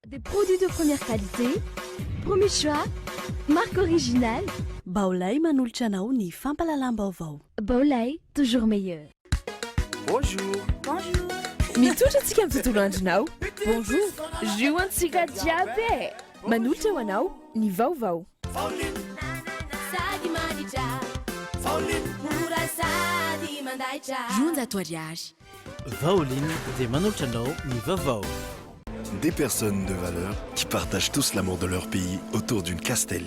Des produits de première qualité, premier choix, marque originale. Baolai manolotra anao ny fampahalalam-baovao. Baolai, toujours meilleur. Bonjour. Bonjour. Mitondra antsika amin'ny tontolo andronao. Bonjour. Jus antsika jiaby e. Manolotra ho anao ny vaovao. Sady manitra. Mora sady mandaitra. 200 ariary. Vaolin dia manolotra anao ny vaovao. Des personnes de valeur qui partagent tous l'amour de leur pays autour d'une Castel.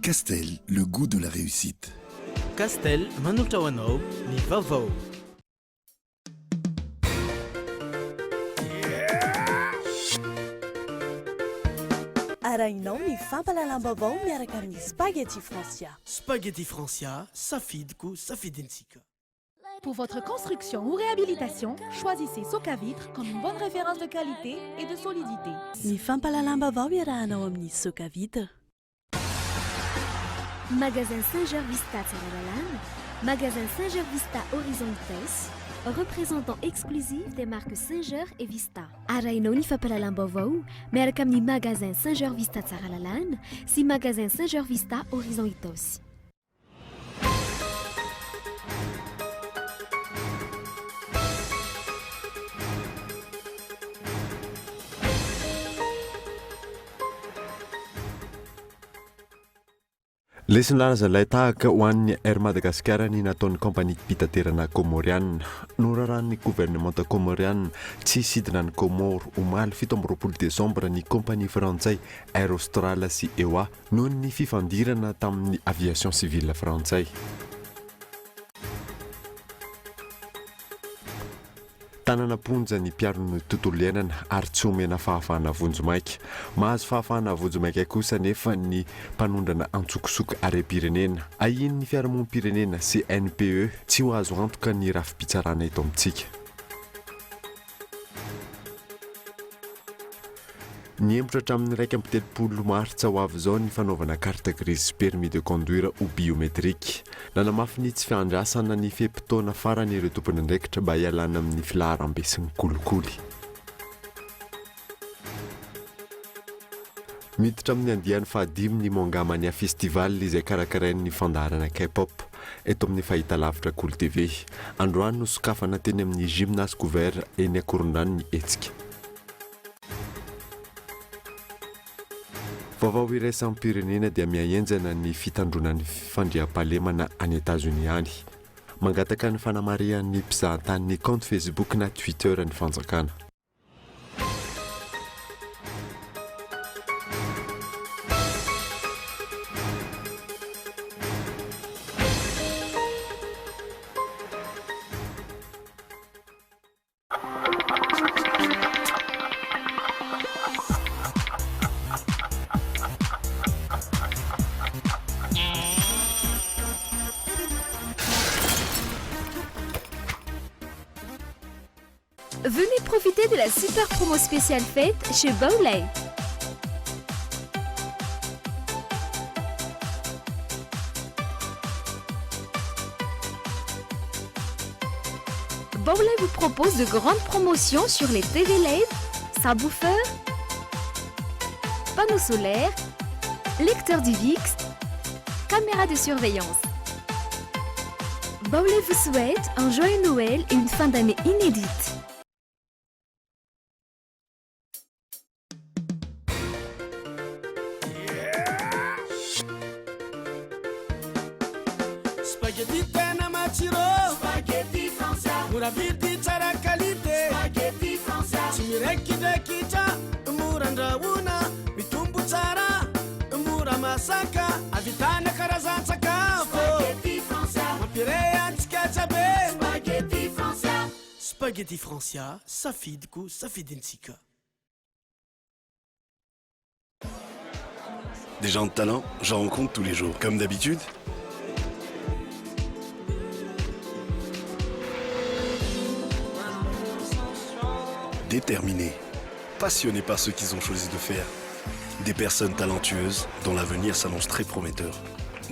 Castel, le goût de la réussite. Castel manolotra ho anao ny vaovao. Arahinao ny fampahalalam-baovao miaraka amin'ny Spaghetti Francia. Spaghetti Francia, safidiko, safidintsika. Pour votre construction ou réhabilitation, choisissez Socavitre comme une bonne référence de qualité et de solidité. Ny fampahalalam-baovao iarahanao amin'ny Socavitre. Magasin Singer Vista Tsaralalàna, Magasin Singer Vista Horizon Itaosy, représentant exclusif des marques Singer et Vista. Arahinao ny fampahalalam-baovao miaraka amin'ny Magasin Singer Vista Tsaralalàna sy Magasin Singer Vista Horizon Itaosy. Lesona lazalay tahaka ho an'ny Air Madagascar ny nataon'ny kaompaniam-pitaterana Kômôriana. Norarahan'ny governemanta Kômôriana tsy hisidina any Kômôro omaly 27 desambra ny kaompania frantsay Air Austral sy EWA noho ny fifandirana tamin'ny aviation civile frantsay. Tanana am-ponja ny mpiaro ny tontolo iainana ary tsy omena fahafahana vonjimaika. Mahazo fahafahana vonjimaika kosa anefa ny mpanondrana antsokosoko harem-pirenena. Ahian'ny fiarahamonim-pirenena, CNPE, tsy ho azo antoka ny rafi-pitsarana eto amintsika. Nihemotra hatramin'ny 31 martsa ho avy izao ny fanaovana carte grise sy permis de conduire ho biométrique. Nanamafy ny tsy fiandrasana ny fe-potoana farany ireo tompon'andraikitra mba hialana amin'ny filaharambe sy ny kolikoly. Miditra amin'ny andiany fahadimy ny Manga Mania Festival izay karakarain'ny fandaharana K-pop eto amin'ny fahitalavitra Kolo TV. Androany nosokafana teny amin'ny Gymnase Couvert eny Ankorondrano ny hetsika. Vaovao iraisam-pirenena dia mihahenjana ny fitandroana ny fandriampahalemana any Etazonia any. Mangataka ny fanamarihan'ny mpizahatany ny kaonty Facebook na Twitter ny fanjakana. Venez profiter de la super promo spéciale fête chez Bowley. Bowley vous propose de grandes promotions sur les TV LED, subwoofer, panneaux solaires, lecteur DivX, caméra de surveillance. Bowley vous souhaite un joyeux Noël et une fin d'année inédite. Spaghetti tena matsiro. Spaghetti Francia. Mora vidy tsara qualité. Spaghetti Francia. Tsy miraikidrakitra, mora andrahoina, mitombo tsara, mora masaka, ahavitana karazan-tsakafo. Spaghetti Francia. Mampiray antsika jiaby. Spaghetti Francia. Spaghetti Francia, safidiko, safidintsika. Des gens de talent, j'en rencontre tous les jours. Comme d'habitude. Déterminés, passionnés par ce qu'ils ont choisi de faire. Des personnes talentueuses dont l'avenir s'annonce très prometteur.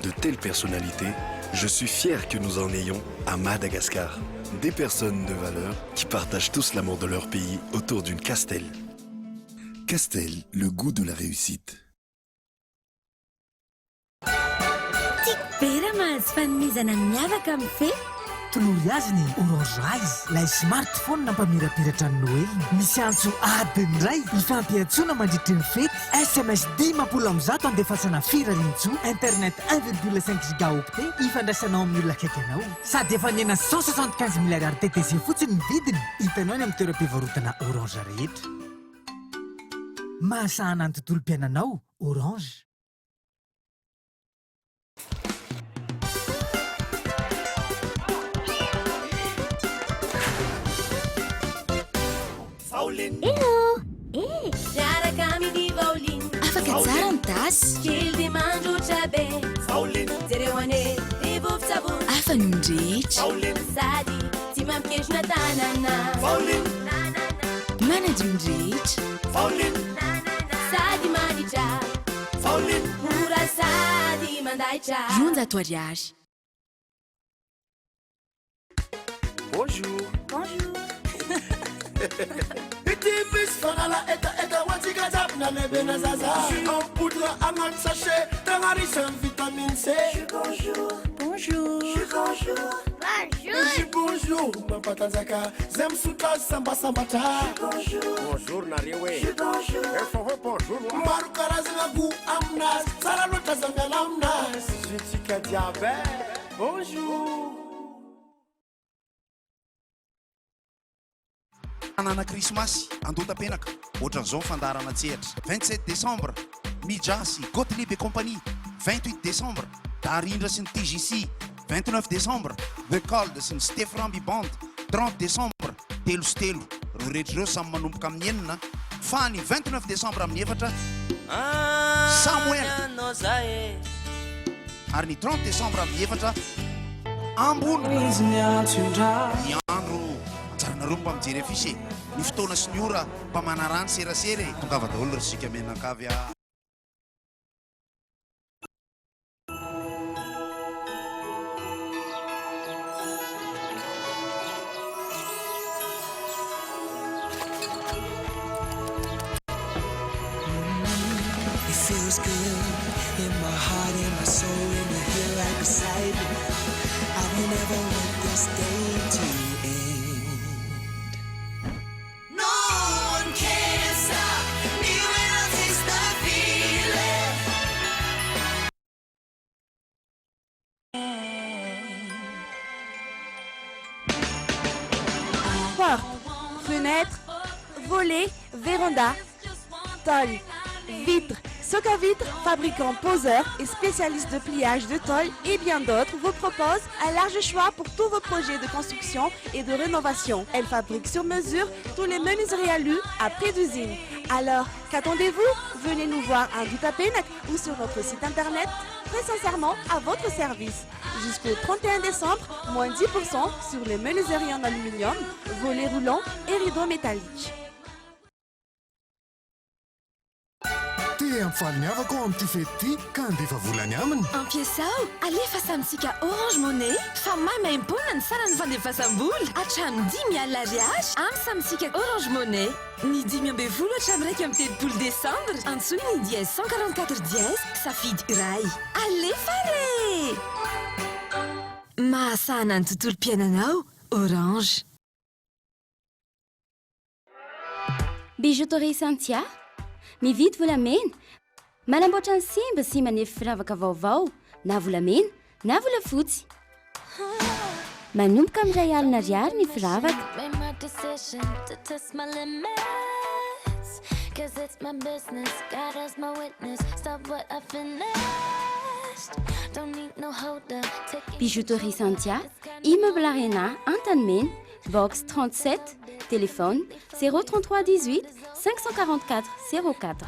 De telles personnalités, je suis fier que nous en ayons à Madagascar. Des personnes de valeur qui partagent tous l'amour de leur pays autour d'une Castel. Castel, le goût de la réussite. Tiako be raha mahazo fanomezana miavaka amin'ny fety. Tolory azy ny Orange Rise, ilay smartphone nampamirapiratra ny Noeliny. Misy antso adiny iray hifampiantsoana mandritry ny fety, sms 150 andefasana firariantsoa, internet 1,5 gigaoctet hifandraisanao amin'ny olona akaiky anao. Sady efa nihena 175 mille ariary TTC fotsiny ny vidiny, hitanao any amin'ny toeram-pivarotana Orange rehetra. Mahasahana ny tontolom-piainanao, Orange. Hello! Eh! Miaraka amin'ny Vaoline. Afaka tsara ny tasy. Kely dia mandroatra be. Vaoline. Jereo anie ny vovon-tsavony. Hafa noho ny rehetra. Vaoline. Sady tsy mampikesona tanana. Vaoline. Manadio ny rehetra. Vaoline. Sady manitra. Vaoline. Mora sady mandaitra. 200 ariary. Bonjour. Bonjour. Ity misy fanala hetaheta ho antsika jiaby na lehibe na zaza. Jus en poudre agnaty sachet tegna riche en vitamine C. Jus bonjour. Bonjour. Jus bonjour. Bonjour. Jus bonjour mampatanjaka zay misotro azy sambasambatra. Jus bonjour. Bonjour nareo e. Jus bonjour. Efa hoe bonjour wa. Maro karazagna goût aminazy tsara loatra aza miala aminazy. Jus-tsika jiaby e. Bonjour. Tanàna Krismasy, Andohatapenaka, ohatran'izao ny fandaharana an-tsehatra, 27 décembre, Mija sy Gothlieb et compagnie, 28 décembre, Darindra sy ny TJC, 29 décembre, The Cold sy ny Steph Ramby Band, 30 décembre, Telo sy Telo. Ireo rehetra ireo samy manomboka amin'ny enina, fa ny 29 décembre amin'ny efatra, Samoela, ary ny 30 décembre amin'ny efatra, Ambony. Ny andro anjaranareo mba mijery affiche e! Ny fotoana sy ny ora mba manaraha ny serasera e! Tongava daholo ry sika mianakavy a! It feels good in my heart, in my soul, when you're here right beside me. I don't ever want this day to end. No one can stop me when I taste the feeling. Porte, fenêtre, volet, véranda, tôle, vitre, Socavitre, fabricant poseur et spécialiste de pliage de tôle et bien d'autres, vous propose un large choix pour tous vos projets de construction et de rénovation. Elle fabrique sur mesure tous les menuiseries alu à prix d'usine. Alors, qu'attendez-vous? Venez nous voir à Andohatapenaka ou sur notre site internet, très sincèrement à votre service. Jusqu'au 31 décembre, moins 10% sur les menuiseries en aluminium, volets roulants et rideaux métalliques. Te hampifaly ny havako aho amin'ity fety ity ka handefa vola any aminy. Ampiasao, alefa amintsika Orange Money fa maimaimpoana ny saran'ny fandefasam-bola hatramin'ny 50 000 ariary amin'ny amintsika Orange Money. Ny 15 hatramin'ny 31 desambra, antsoy ny #144# safidy iray. Alefa re! Mahasahana ny tontolom-piainanao, Orange. Bijouterie Santia, mividy volamena, manamboatra ny simba sy manefy firavaka vaovao na volamena na volafotsy. Manomboka amin'ny 1 000 ariary ny firavaka. Made my decision to test my limits. Cause it's my business, God as my witness. Stop what I finished. Don't need no holder. Taking Bijouterie Santia, immeuble Arena, Antanimena, box 37, téléphone 033 18 544 04.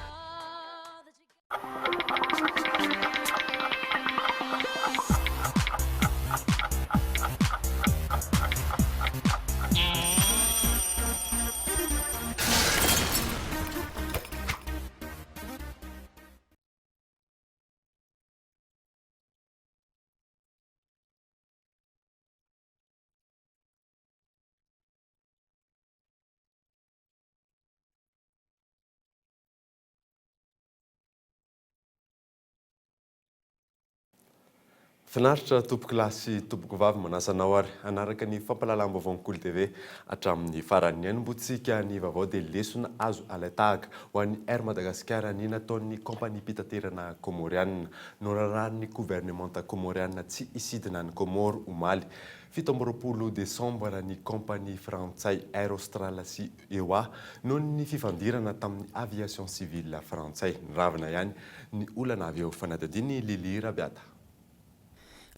Finaritra tompokolahy sy tompokovavy manasa anao ary hanaraka ny fampahalalam-baovaon'ny Kolo TV hatramin'ny farany. Ny hanombohantsika ny vaovao dia lesona azo alain-tahaka ho an'ny Air Madagascar ny nataon'ny kaompaniam-pitaterana Kômôriana. Norarahan'ny governemanta Kômôriana tsy hisidina any Kômôro omaly 27 desambra ny kaompania frantsay Air Austral sy EWA noho ny fifandirana tamin'ny Aviation Civile frantsay. Niravina ihany ny olana avy eo. Fanadihadian'i Lily Rabiata.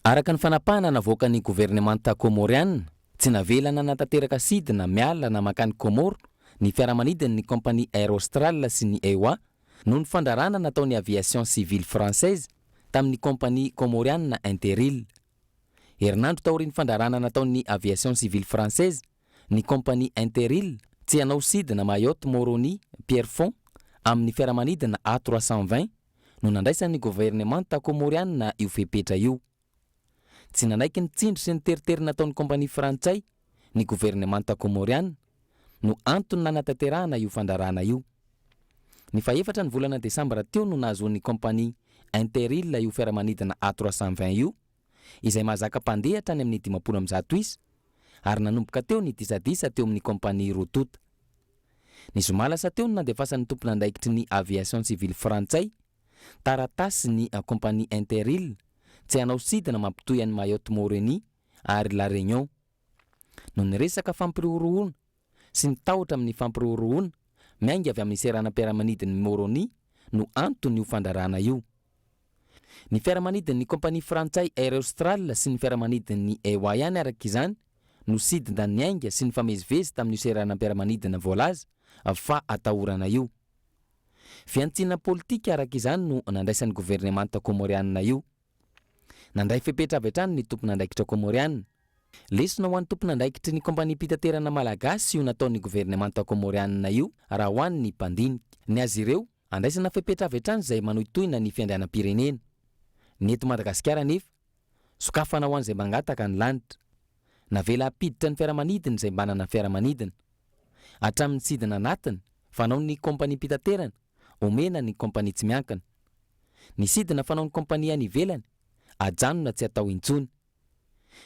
Araka ny fanapahana navoakan'ny governemanta Kômôriana, tsy navela nanatanteraka sidina miala na mankany Kômôro ny fiaramanidin'ny kaompania Air Austral sy ny EWA noho ny fandraràna nataon'ny Aviation Civile Française tamin'ny kaompania Kômôriana Interil. Herinandro taorian'ny fandraràna nataon'ny Aviation Civile Française ny kaompania Interil tsy hanao sidina Mayotte-Moroni Pierrefonds amin'ny fiaramanidina A 320 no nandraisan'ny governemanta Kômôriana io fepetra io. Tsy nanaiky ny tsindry sy ny teritery nataon'ny kaompania frantsay ny governemanta Kômôriana no antony nanatanterahana io fandrarana io. Ny fahefatra ny volana desambra teo no nahazoan'ny kaompania Interil io fiaramanidina A 320 io, izay mahazaka mpandeha hatrany amin'ny 150 isa, ary nanomboka teo ny disadisa teo amin'ny kaompania roa tonta. Ny zoma lasa teo no nandefasan'ny tompon'andraikitry ny Aviation civile frantsay taratasy ny kaompania Interil tsy hanao sidina mampitohy an'i Mayotte Moroni ary La Réunion. Noho ny resaka fampirorohona sy ny tahotra amin'ny fampirorohona miainga avy amin'ny seranam-piaramanidin'i Moroni no anton'io fandrarana io. Ny fiaramanidin'ny kaompania frantsay Air Austral sy ny fiaramanidin'ny Ewa ihany araka izany no sidina niainga sy nifamezivezy tamin'io seranam-piaramanidina voalaza fa atahorana io. Fihantsiana politika araka izany no nandraisan'ny governemanta kômôrianina io. Nandray fepetra avy hatrany ny tompon'andraikitra kômôrianina. Lesona ho an'ny tompon'andraikitry ny kaompaniam-pitaterana malagasy io nataon'ny governemanta kômôrianina io raha ho an'ny mpandinika. Ny azy ireo, Andraisana fepetra avy hatrany izay manohitohina ny fiandrianam-pirenena. Ny eto Madagasikara anefa, sokafana ho an'izay mangataka ny lanitra. Navela hampiditra ny fiaramanidina izay manana fiaramanidina. Hatramin'ny sidina anatiny, fanaon'ny kaompaniam-pitaterana, omena ny kaompania tsy miankina. Ny sidina fanaon'ny kaompania any ivelany, ajanona tsy atao intsony.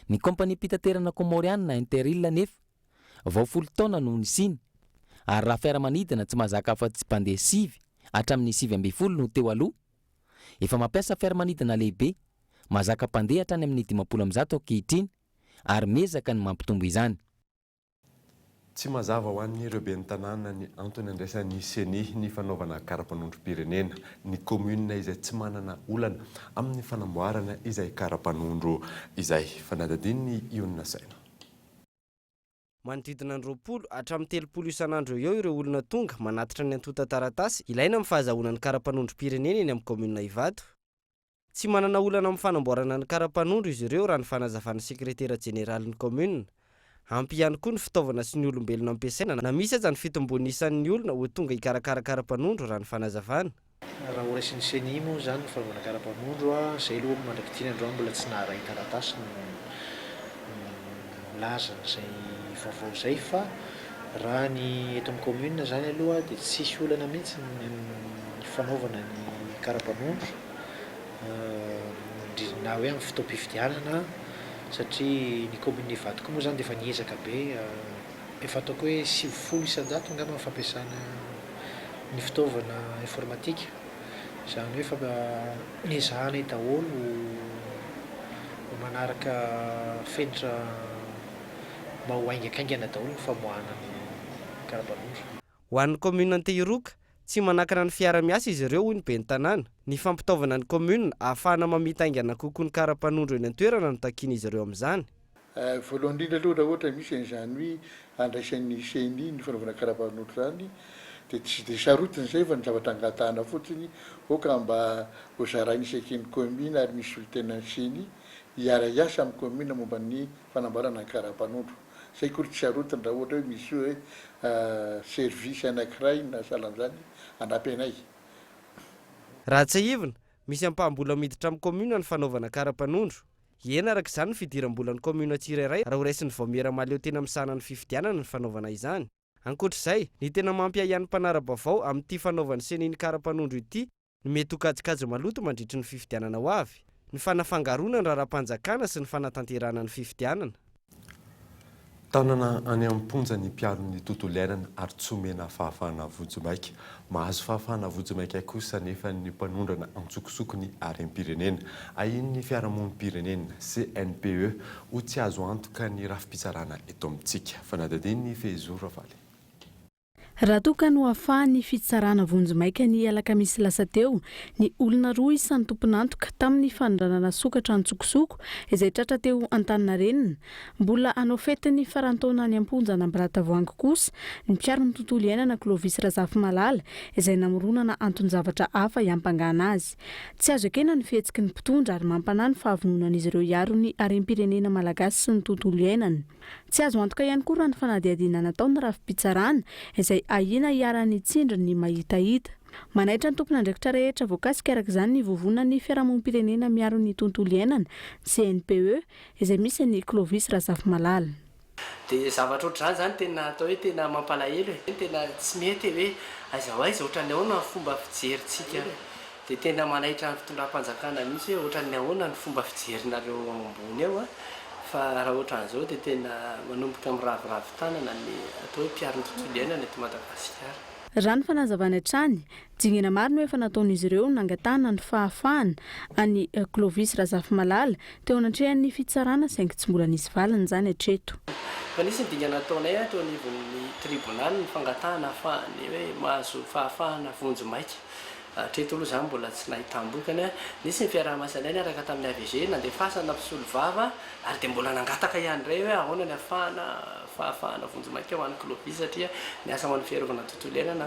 Ny kaompaniam-pitaterana Kômôriana Interil anefa, vao folo taona no nisiany, ary raha fiaramanidina tsy mahazaka afa-tsy mpandeha sivy hatramin'ny 19 no teo aloha, efa mampiasa fiaramanidina lehibe mahazaka mpandeha hatrany amin'ny 150 ankehitriny ary miezaka ny mampitombo izany. Tsy mazava ho an'ireo ben'ny tanàna ny antony andraisan'ny Ceni ny fanaovana kara-panondrom-pirenena. Ny kaominina izay tsy manana olana amin'ny fanamboarana izay kara-panondro izay. Fanadihadian'ny Ionona Saina. Manodidina ny 20 hatramin'ny 30 isan'andro eo eo ireo olona tonga manatitra ny antontan-taratasy ilaina amin'ny fahazahoana ny kara-panondrom-pirenena eny amin'ny kaominina Ivato. Tsy manana olana amin'ny fanamboarana ny kara-panondro izy ireo raha ny fanazavan'ny sekretera jeneralin'ny kaominina. Ampy ihany koa ny fitaovana sy ny olombelona ampiasaina na misy aza ny fitomboan'ny isan'ny olona ho tonga hikarakara kara-panondro raha ny fanazavana. Raha ho raisin'ny Ceni moa izany ny fanaovana kara-panondro, izay aloha mandrak'ity ny androany mbola tsy naharay taratasy milaza an'izay vaovao izay fa raha ny eto amin'ny commune izany aloha dia tsisy olana mihitsy ny amin'ny fanaovana ny kara-panondro. Indrindra na hoe amin'ny fotoam-pifidianana satria ny kaominina Ivato koa moa izany dia efa niezaka be, efa ataoko hoe 90% angamba ny fampiasana ny fitaovana informatika, izany hoe efa nezahanay daholo ho manaraka fenitra mba ho haingakaingana daholo ny famoahana ny karapanondro. Ho an'ny kaominina Antehiroka, tsy manakana ny fiara-miasa izy ireo, hoy ny ben'ny tanàna. Ny fampitaovana ny kaominina ahafahana mamita haingana kokoa ny kara-panondro eny an-toerana no takian'izy ireo amin'izany. Voalohany indrindra aloha raha ohatra misy an'izany hoe andraisan'ny ceni ny fanaovana kara-panondro izany dia tsy dia sarotiny izay fa ny zavatra angatahana fotsiny aoka mba ho zaraina isaky ny kaominina ary misy solontenan'ny ceni hiara-hiasa amin'ny kaominina momba ny fanamboarana ny kara-panondro. Zay akory tsy sarotiny raha ohatra hoe misy hoe service anakiray na sahala amin'izany hanampy anay. Raha tsiahivina, misy ampaham-bola miditra amin'ny kaominina ny fanaovana kara-panondro. Hihena araka izany ny fidiram-bolan'ny kaominina tsirairay raha horaisin'ny vaomiera mahaleo tena misahana ny fifidianana ny fanaovana izany. Ankoatra izay, ny tena mampiahiahy ny mpanara-baovao amin'ity fanaovan'ny Ceni ny kara-panondro ity ny mety ho kajikajy maloto mandritry ny fifidianana ho avy. ny fanafangaroana ny raharaham-panjakana sy ny fanatanterahana ny fifidianana. Tanana any am-ponja ny mpiaro ny tontolo iainana ary tsy omena fahafahana vonjimaika. Mahazo fahafahana vonjimaika kosa anefa ny mpanondrana antsokosoko ny harem-pirenena. Ahian'ny fiarahamonim-pirenena, CNPE, ho tsy azo antoka ny rafi-pitsarana eto amintsika. Fanadihadian'i Fehizoro Ravaly. Raha toa ka nohafahan'ny fitsarana vonjimaika ny alakamisy lasa teo ny olona roa isan'ny tompon'antoka tamin'ny fanondranana sokatra an-tsokosoko izay tratra teo Antaninarenina, mbola hanao fetin'ny faran-taona any am-ponja an'Ambalatavoahangy kosa ny mpiaro ny tontolo iainana Clovis Razafimalala izay namoronana anton-javatra hafa hiampangana azy. Tsy azo ekena ny fihetsiky ny mpitondra ary mampanahy ny fahavononan'izy ireo hiaro ny harem-pirenena malagasy sy ny tontolo iainana. Tsy azo antoka ihany koa raha ny fanadihadiana natao ny rafi-pitsarana, izay ahiana hiharan'ny tsindrin'ny mahitahita. Manaitra ny tompon'andraikitra rehetra voakasika araka izany ny Vovonan'ny fiarahamonim-pirenena miaro ny tontolo iainana, CNPE, izay misy an'i Clovis Razafimalala. Dia zavatra ohatr'izany izany tena atao hoe tena mampalahelo e! Tena tsy mety e hoe aiza ho aiza, ohatran'ny ahoana ny fomba fijerintsika, dia tena manaitra ny fitondram-panjakana mihitsy hoe ohatran'ny ahoana ny fomba fijerinareo ao ambony ao an! Fa raha ohatran'izao dia tena manomboka miraviravy tanana ny atao hoe mpiaro ny tontolo iainana eto Madagasikara. Raha ny fanazavany hatrany, dingana maro no efa nataon'izy ireo nangatahana ny fahafahana an'i Clovis Razafimalala teo anatrehan'ny fitsarana saingy tsy mbola nisy valiny izany hatreto. Efa nisy ny dingana nataonay teo anivon'ny tribonaly ny fangatahana ahafahany hoe mahazo fahafahana vonjimaika. Hatreto aloha izany mbola tsy nahitam-bokany. Nisy ny fiaraha-miasa indray niaraka tamin'ny AVG, nandefasana mpisolovava ary dia mbola nangataka ihany indray hoe ahoana ny ahafahana fahafahana vonjimaika ho an'ny Clovis satria ny asa ho an'ny fiarovana ny tontolo iainana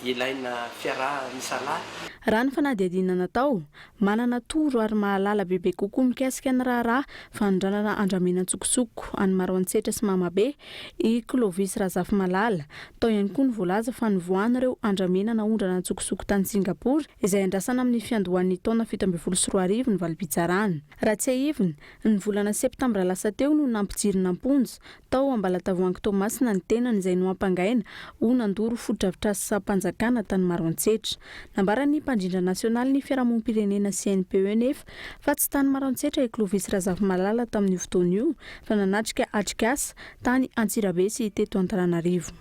ilaina fiaraha-misalahy. Raha ny fanadihadiana natao, manana toro ary mahalala bebe kokoa mikasika ny raharaha fanondranana andramena an-tsokosoko any Maroantsetra sy Mamabe i Clovis Razafimalala. Tao ihany koa ny voalaza fa nivoahana ireo andramena naondrana an-tsokosoko tany Singapour izay andrasana amin'ny fiandohan'ny taona 2017 ny valim-pitsarana. Raha tsiahivina, ny volana septambra lasa teo no nampijirina am-ponja tao Ambalatavoahangy Toamasina ny tenany izay nohampangaina ho nandoro fotodrafitrasam-panjakana tany Maroantsetra. Nambaran'ny mpandrindra nasionalin'ny fiarahamonim-pirenena CNPE nefa fa tsy tany Maroantsetra i Clovis Razafimalala tamin'io fotoana io fa nanatrika atrikasa tany Antsirabe sy teto Antananarivo.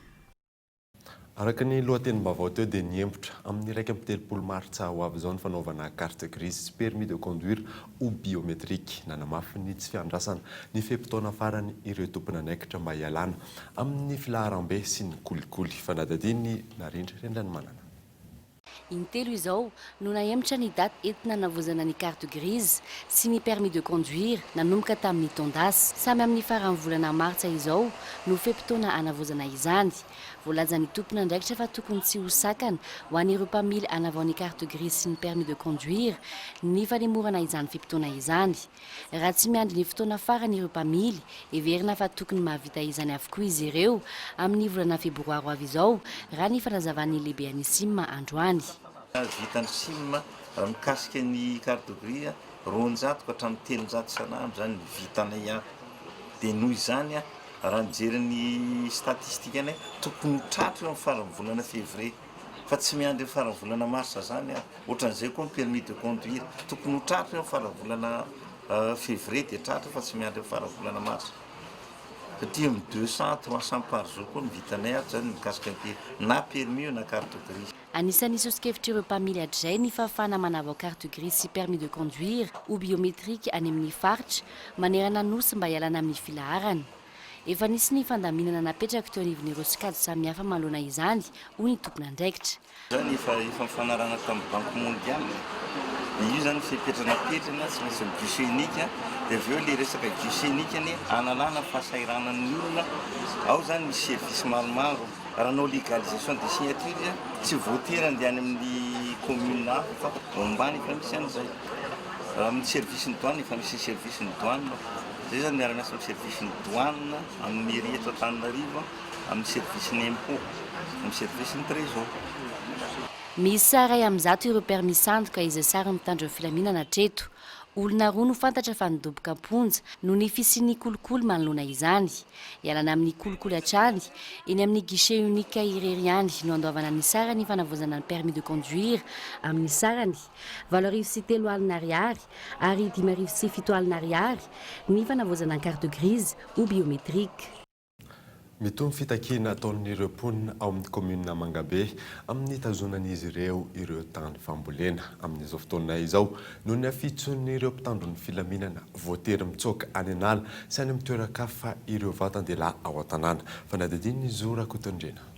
Araka ny lohatenim-baovao teo dia nihemotra amin'ny 31 martsa ho avy izao ny fanaovana carte grise sy permis de conduire ho biométrique. Nanamafy ny tsy fiandrasana ny fe-potoana farany ireo tompon'andraikitra mba hialana amin'ny filaharambe sy ny kolikoly. Fanadihadian'i Narindra Rendranomanana. Intelo izao no nahemotra ny daty entina hanavaozana ny carte grise sy ny permis de conduire nanomboka tamin'ny taon-dasa. Samy amin'ny faran'ny volana martsa izao no fe-potoana hanavaozana izany. Voalazan'ny tompon'andraikitra fa tokony tsy ho sakana ho an'ireo mpamily hanavao ny carte grise sy ny permis de conduire ny fanemorana izany fe-potoana izany. Raha tsy miandry ny fotoana farany ireo mpamily, heverina fa tokony mahavita izany avokoa izy ireo amin'ny volana febroary ho avy izao, raha ny fanazavan'ny lehibean'ny Sim androany. Vitan'ny Sim raha mikasika ny carte grise, 200 ka hatramin'ny 300 isan'andro izany ny vitanay ato. Dia noho izany, raha nijery ny statistique-nay, tokony ho tratra eo amin'ny faran'ny volana février. Fa tsy miandry ny faran'ny volana mars zany aho. Ohatran'izay koa ny permis de conduire. Tokony ho tratra eo faran'ny volana février dia tratra fa tsy miandry ny faran'ny volana mars. Satria amin'ny 200, 300 par jour koa ny vitanay ato zany mikasika ny na permis io na carte grise. Anisan'ny soso-kevitr'ireo mpamily hatrizay ny fahafahana manavao carte grise sy permis de conduire ho biométrique any amin'ny faritra manerana ny Nosy mba hialana amin'ny filaharana. Efa nisy ny fandaminana napetraka teo anivon'ireo sokajy samihafa manoloana izany, hoy ny tompon'andraikitra. Izany efa efa nifanarahana tamin'ny banque mondiale dia io izany fepetra napetrany tsy maintsy ny guichet unique dia avy eo ilay resaka guichet unique anie hanalana fahasahiranan'ny olona ao izany misy service maromaro raha hanao légalisation de signature tsy voatery handeha any amin'ny commune hafa fa ao ambany efa misy an'izay raha amin'ny service ny douane efa misy service ny douane Zay zany miara-miasa amin'ny service ny douane, amin'ny mairie eto Antananarivo, amin'ny service ny impôt, amin'ny service ny trésor. Miisa 101 ireo permis sandoka izay saron'ny mpitandro ny filaminana hatreto. Olona roa no fantatra fa nidoboka am-ponja noho ny fisian'ny kolikoly manoloana izany. Ialana amin'ny kolikoly hatrany, eny amin'ny guichet unique irery ihany no andoavana ny saran'ny fanavaozana ny permis de conduire amin'ny sarany 30 800 ariary ary 7700 ariary ny fanavaozana ny carte grise ou biométrique. Mitohy ny fitakiana ataon'ireo mponina ao amin'ny kaominina Mangabe amin'ny hitazonan'izy ireo ireo tany fambolena amin'izao fotoana izao noho ny hafitson'ireo mpitandro ny filaminana voatery mitsoaka any an'ala sy any amin'ny toeran-kafa ireo vatan-dehilahy ao an-tanàna. Fanadihadian'i Zo Rakotondriana.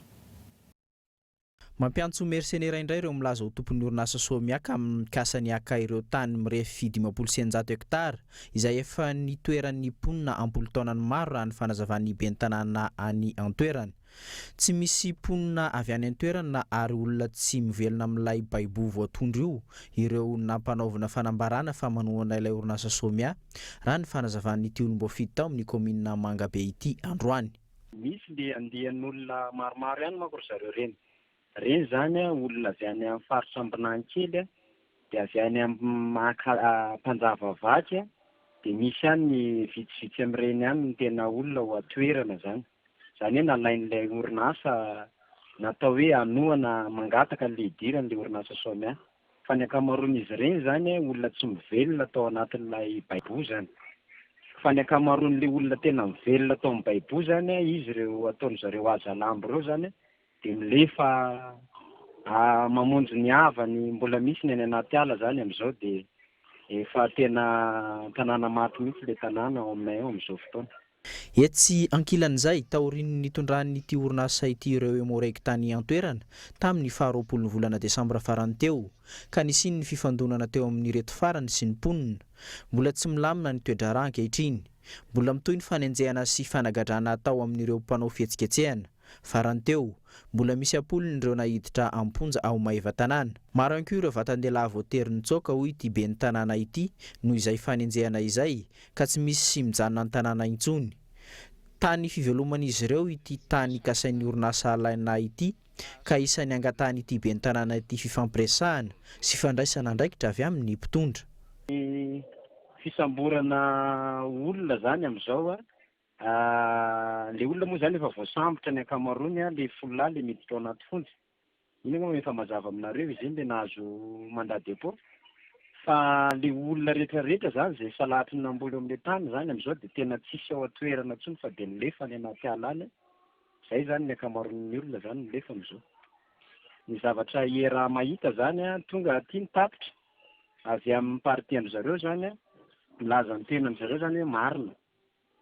Mampiantso mersenera indray ireo milaza ho tompon'ny orinasa Somia ka mikasa ny haka ireo tany mirefy 650 hektara izay efa nitoeran'ny mponina am-polo taonany maro raha ny fanazavan'ny ben'ny tanàna any an-toerana. Tsy misy mponina avy any an-toerana ary olona tsy mivelona amin'ilay baiboho voatondro io ireo nampanaovina fanambarana fa manohana ilay orinasa Somia raha ny fanazavan'ity olom-boafidy tao amin'ny kaominina Mangabe ity androany. Misy le andian'olona maromaro ihany manko ry zareo ireny. Ireny izany olona avy any amin'ny faritra Ambinanikely dia avy any Ampanjavavaky dia misy ihany ny vitsivitsy amin'ireny ihany no tena olona ao an-toerana izany. Izany hoe nalain'ilay orinasa natao hoe hanohana mangataka an'ilay hidiran'ilay orinasa Somia. Fa ny ankamaroan'izy ireny izany olona tsy mivelona tao anatin'ilay baiboho izany. Fa ny ankamaroan'ilay olona tena mivelona tao amin'ny baiboho izany, izy ireo ataon-dry zareo hazalambo ireo izany dia milefa mamonjy ny havany mbola misy ny any anaty ala izany amin'izao dia efa tena tanàna maty mihitsy ilay tanàna ao aminay ao amin'izao fotoana. Etsy ankilan'izay, taorian'ny nitondran'ity orinasa ity ireo Emmo-Reg tany an-toerana, tamin'ny faharoapolon'ny volana desambra farany teo, ka nisian'ny fifandonana teo amin'ireto farany sy ny mponina. Mbola tsy milamina ny toe-draharaha ankehitriny. Mbola mitohy ny fanenjehana sy fanagadrana atao amin'ireo mpanao fihetsiketsehana. Farany teo, mbola misy am-polony ireo naiditra am-ponja ao Maevatanàna. Maro ihany koa ireo vatan-dehilahy voatery nitsoaka, hoy ity ben'ny tanàna ity, noho izay fanenjehana izay, ka tsy misy mijanona an-tanàna intsony. Tany fiveloman'izy ireo ity tany kasain'ny orinasa alaina ity, ka isan'ny angatahan'ity ben'ny tanàna ity fifampiresahana sy fandraisana andraikitra avy amin'ny mpitondra. Ny fisamborana olona izany amin'izao Le olona moa zany efa voasambotra ny ankamaroany le folo lahy le miditra ao anaty fonja. Iny angamba efa mazava aminareo izy iny le nahazo mandat depot. Fa le olona rehetra rehetra zany zay salatry ny namboly eo amle tany zany amizao de tena tsisy ao an-toerana intsony fa de nilefa any anaty ala any. Zay zany ny ankamaroan'ny olona zany milefa amizao. Ny zavatra iaraha-mahita zany tonga aty ny tatitra avy amin'ny parti an-dry zareo zany milaza ny tenan-dry zareo zany hoe marina.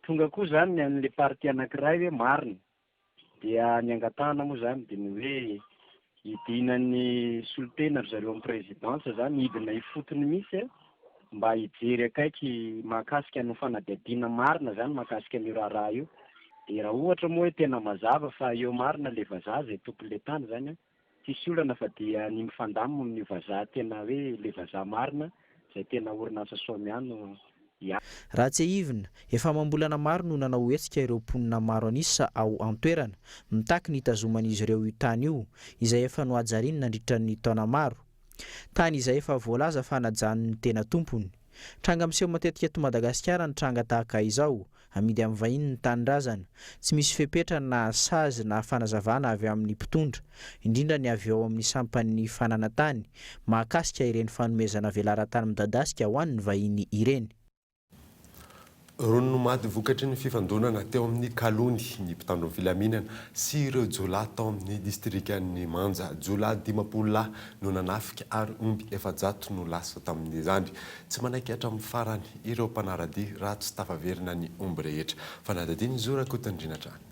Tonga koa izany ny an'ilay partie anankiray hoe marina, dia ny angatahana moa izany dia ny hoe hidinan'ny solontena ry zareo amin'ny présidence izany, hidina ifotony mihitsy mba hijery akaiky mahakasika ny fanadihadiana marina izany mahakasika an'io raharaha io. Dia raha ohatra moa hoe tena mazava fa eo marina ilay vazaha izay tompon'ilay tany izany an, Tsisy olana fa dia ny mifandamina amin'io vazaha tena hoe le vazaha marina izay tena orinasa Somia no hiasa. Raha tsiahivina, efa amam-bolana maro no nanao hetsika ireo mponina maro an'isa ao an-toerana, mitaky ny hitazoman'izy ireo io tany io, izay efa nohajariany nandritra ny taona maro. Tany izay efa voalaza fa najanon'ny tena tompony. Tranga miseho matetika eto Madagasikara ny tranga tahaka izao, Amidy amin'ny vahiny ny tanindrazana. Tsy misy fepetra na sazy na fanazavana avy amin'ny mpitondra, indrindra ny avy ao amin'ny sampan'ny fananantany, mahakasika ireny fanomezana velaran-tany midadasika ho an'ny vahiny ireny. Roa no maty vokatry ny fifandonana teo amin'ny Kalony, ny mpitandro ny filaminana sy ireo jiolahy tao amin'ny distrikan'i Manja. Jiolahy 50 lahy no nanafika ary omby 400 no lasa tamin'izany. Tsy manaiky hatramin'ny farany ireo mpanara-dia raha tsy tafaverina ny omby rehetra. Fanadihadian'i Zo Rakotondriana hatrany.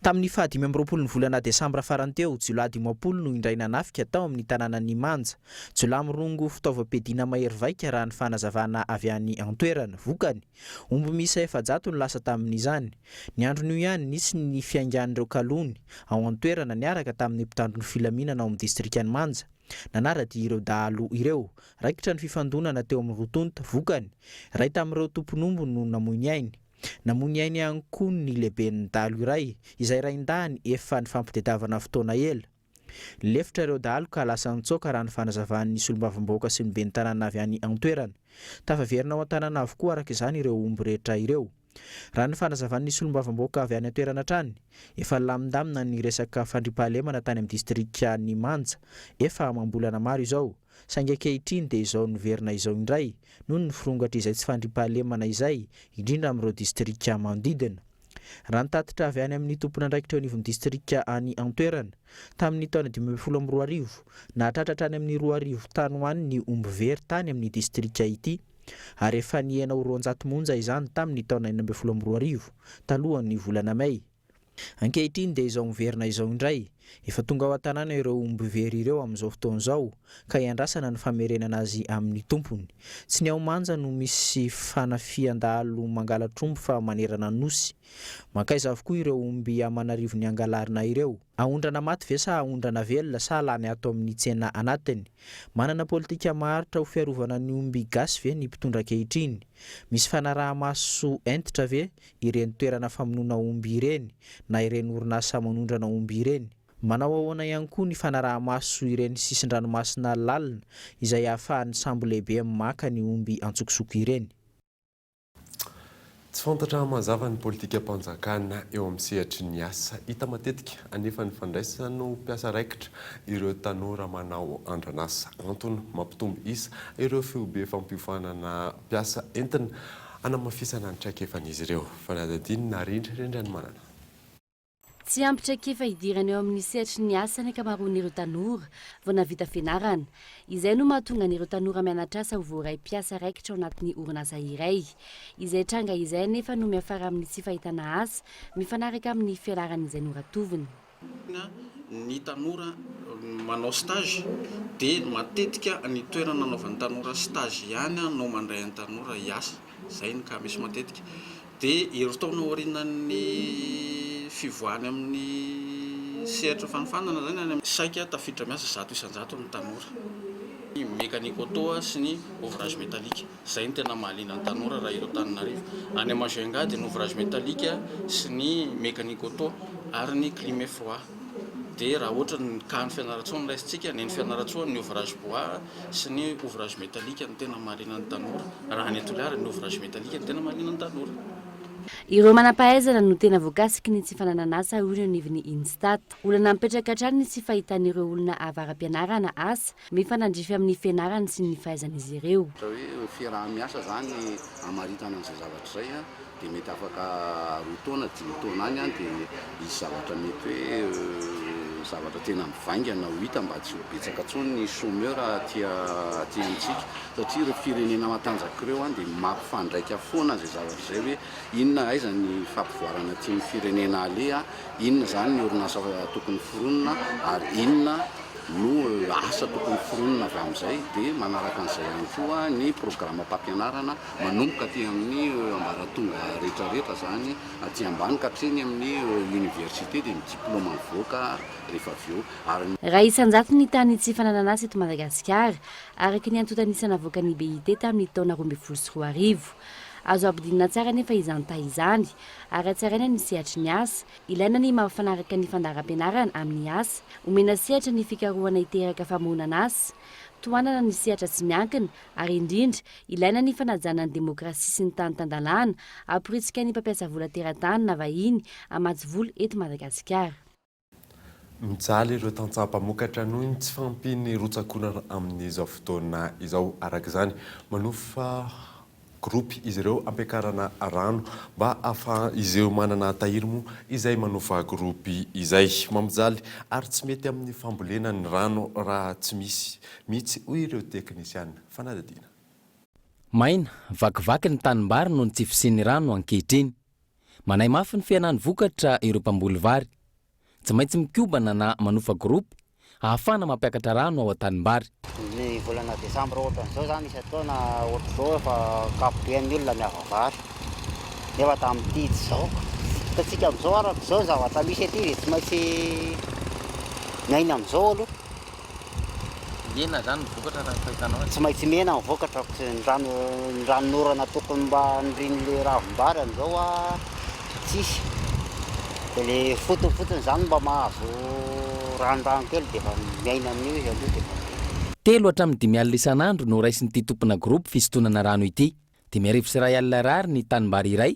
Tamin'ny faha 25 ny volana desambra farany teo, jiolahy 50 no indray nanafika tao amin'ny tanànan'i Manja. Jiolahy mirongo fitaovam-piadiana mahery vaika raha ny fanazavana avy any an-toerana. Vokany, omby miisa 400 no lasa tamin'izany. Ny andron'io ihany, nisy ny fiaingan'ireo kalony ao an-toerana niaraka tamin'ny mpitandro ny filaminana ao amin'ny distrikan'i Manja. Nanara-dia ireo dahalo ireo. Raikitra ny fifandonana teo amin'ny roa tonta. Vokany, iray tamin'ireo tompon'omby no namoy ny ainy. Namoy ny ainy ihany koa ny lehiben'ny dahalo iray, izay rain-dahiny efa nifampitadiavana fotoana ela. Lefitra ireo dahalo ka lasa nitsoaka raha ny fanazavan'ny solombavambahoaka sy ny ben'ny tanàna avy any an-toerana. Tafaverina ao an-tanàna avokoa araka izany ireo omby rehetra ireo. Raha ny fanazavan'ny solombavambahoaka avy any an-toerana hatrany, efa nilamindamina ny resaka fandriampahalemana tany amin'ny distrikan'i Manja efa amam-bolana maro izao, saingy ankehitriny dia izao niverina izao indray noho ny firongatr'izay tsy fandriampahalemana izay, indrindra amin'ireo distrika manodidina. Raha ny tatitra avy any amin'ny tompon'andraikitra eo anivon'ny distrika any an-toerana, tamin'ny taona 2015, nahatratra hatrany amin'ny 2000 tany ho any ny omby very tany amin'ny distrika ity, ary efa nihena ho 200 monja izany tamin'ny taona 2016, talohan'ny volana mey. Ankehitriny dia izao miverina izao indray, efa tonga ao an-tanàna ireo omby very ireo amin'izao fotoana izao, ka iandrasana ny famerenana azy amin'ny tompony. Tsy ny ao Manja no misy fanafihan-dahalo mangalatr'omby fa manerana ny Nosy. Mankaiza avokoa ireo omby aman'arivony angalarina ireo? Aondrana maty ve sa aondrana velona sa lany ato amin'ny tsena anatiny? Manana politika maharitra ho fiarovana ny omby gasy ve ny mpitondra ankehitriny? Misy fanaraha-maso hentitra ve ireny toerana famonoana omby ireny na ireny orinasa manondrana omby ireny? Manao ahoana ihany koa ny fanaraha-maso ireny sisin-dranomasina lalina izay ahafahan'ny sambo lehibe maka ny omby antsokosoko ireny? Tsy fantatra mazava ny politikam-panjakana eo amin'ny sehatry ny asa. Hita matetika anefa ny fandraisana ho mpiasa raikitra ireo tanora manao andran'asa. Antony mampitombo isa ireo foibe fampiofanana mpiasa entina hanamafisana ny traikefan'izy ireo. Fanadihadiana Narindra Rindranimanana. Tsy ampy traikefa hidirana eo amin'ny sehatry ny asa ny ankamaroan'ireo tanora vao nahavita fianarana. Izay no mahatonga an'ireo tanora mianatra asa ho voaray mpiasa raikitra ao anatin'ny orinasa iray. Izay tranga izay anefa no miafara amin'ny tsy fahitana asa mifanaraka amin'ny fianarana izay noratoviny. Ny tanora manao stage dia matetika ny toerana anaovan'ny tanora stage ihany no mandray ny tanora hiasa. Izay ny cas misy matetika. Dia herintaona aorianan'ny fivoahany amin'ny sehatry ny fanofanana izany, any amin'ny saika tafiditra miasa 100% ny tanora. Ny mécanique auto sy ny ouvrage métallique, izay no tena mahaliana ny tanora raha eto Antananarivo. Any Majunga dia ny ouvrage métallique sy ny mécanique auto ary ny clim et froid. Dia raha ohatra ny cas ny Fianarantsoa no raisintsika, ny eny Fianarantsoa ny ouvrage bois sy ny ouvrage métallique no tena mahaliana ny tanora. Raha any Toliara, ny ouvrage métallique no tena mahaliana ny tanora. Ireo manam-pahaizana no tena voakasiky ny tsy fananan'asa hoy ny eo anivon'ny Instat. Olana mipetraka hatrany ny tsy fahitan'ireo olona avara-pianarana asa mifanandrify amin'ny fianarany sy ny fahaizan'izy ireo. Ohatra hoe fiaraha-miasa izany hamaritana an'izay zavatra izay dia mety afaka roa taona, dimy taona any dia hisy zavatra mety hoe zavatra tena mivaingana ho hita mba tsy ho betsaka intsony ny chômeur aty aty amintsika satria ireo firenena matanjaka ireo dia mampifandraika foana izay zavatra izay hoe inona aiza ny fampivoarana tian'ny firenena aleha, inona izany ny orinasa tokony foronina ary inona no asa tokony foronina avy amin'izay dia manaraka an'izay ihany koa ny programam-pampianarana manomboka aty amin'ny ambaratonga rehetra rehetra izany aty ambany ka hatreny amin'ny université dia ny diplôme mivoaka rehefa avy eo ary ny Raha isan-jato ny tany tsy fananan'asa eto Madagasikara, araka ny antontan'isa navoakan'ny BIT tamin'ny taona 2012. Azo ampidinina tsara anefa izany taha izany, ary hatsaraina ny sehatry ny asa. Ilaina ny mampifanaraka ny fandaharam-pianarana amin'ny asa. Omena sehatra ny fikarohana hiteraka famoronana asa. Tohanana ny sehatra tsy miankina, ary indrindra, ilaina ny fanajana ny demokrasia sy ny tany tan-dalàna, hamporisika ny mpampiasa vola teratany na vahiny hamatsy vola eto Madagasikara. Mijaly ireo tantsaha mpamokatra noho ny tsy fahampian'ny rotsak'orana amin'izao fotoana izao. Araka izany, manofa gropy izy ireo hampiakarana rano mba ahafahan'izy ireo manana tahiry moa izay manofa gropy izay. Mampijaly ary tsy mety amin'ny fambolena ny rano raha tsy misy mihitsy hoy ireo teknisiana. Fanadihadiana. Maina, vakivaky ny tanimbary noho ny tsy fisian'ny rano ankehitriny. Manahy mafy ny fihenan'ny vokatra ireo mpamboly vary. Tsy maintsy mikobana na manofa gropy ahafahana mampiakatra rano ao an-tanimbary. Ny volana desambra ohatran'izao izany isan-taona ohatr'izao efa ankapobean'ny olona miava vary nefa tamin'ity tsy izao. Hitantsika amin'izao araka izao ny zavatra misy aty dia tsy maintsy miaina amin'izao aloha. Mihena izany ny vokatra raha ny fahitanao azy? Tsy maintsy mihena ny vokatra, ny rano ny ranon'orana tokony mba hanirian'ilay ravim-bary amin'izao tsisy. Dia ilay fotony fotsiny izany mba mahazo ranorano kely dia efa miaina amin'io izy aloha dia efa. Telo hatramin'ny 50 isan'andro no raisin'ity tompona groupe fisintonana rano ity. 1005 ariary ny tanimbary iray